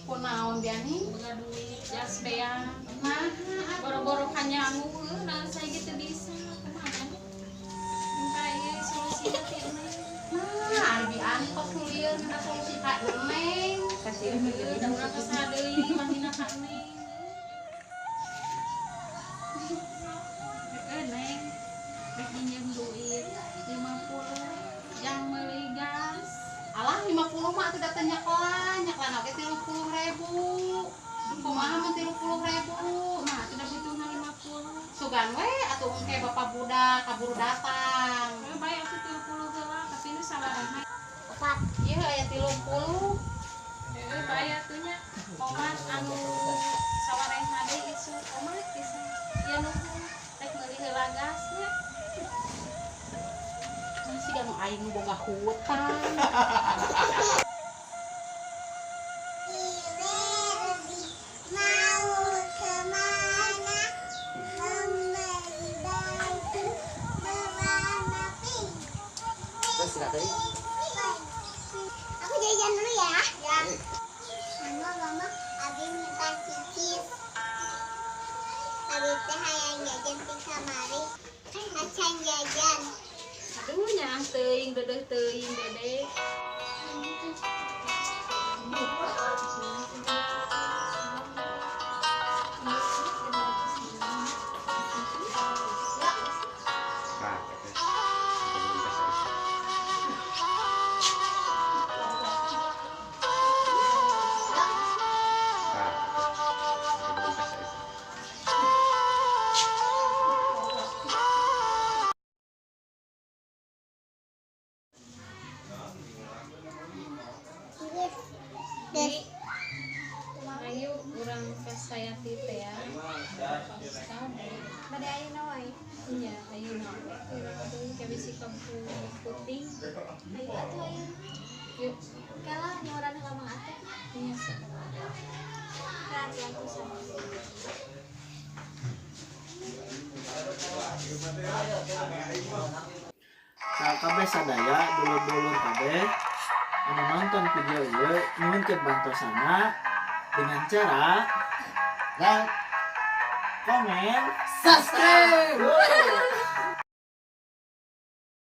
Kunaon, Biani? Boga duit jas beak. Nah, boro-boro kanyangu nah saya gitu bisa kumaha? Minta ieu solusi ti Neng. Nah, ari Biani kok lieur minta solusi ka Neng. Kasih heueuh da urang geus deui manggihna ka Neng. Heeh, Neng. Rek minjem duit 50 jang meuli gas. Alah, 50 mah atuh da nyakelan, nyakelan oge 30.000. Kumaha mun 30.000? Nah, tidak butuhna 50. Sugan we atuh engke bapak budak kaburu datang. Heuh, bae atuh 30 heula, tapi nu sabarahna. Opat, ieu aya 30. Heeh, bae atuh nya. Omat anu sawarehna deui isuk omat pisan. Ieu nuhun rek meuli heula gas nya. Masih nu aing nu boga hutang. Mau kemana? Membeli baju berwarna pink. Terus nggak tadi? Aku jajan dulu ya. Ya. Mama, mama, Abi minta cicit. Abi teh hayang jajan ti kamari. Acan jajan. Aduh, nyaah teuing deudeuh teuing Dede. Nah, oke. Nah, oke. Cicit. Des. Ayo urang ka Sayati teh ya. Pak Ustad. Bade ayeuna wae. Iya, ayeuna we. Urang deui ka bisi kampung puting. Ayo atuh ayeuna. Yuk, Kalah nyuran heula Mang Atep. Iya sok. Perhatian pisan. Nah, kabeh sadaya dulur-dulur kabeh anu nonton video ieu, nyuhunkeun bantosana dengan cara Like, komen, subscribe.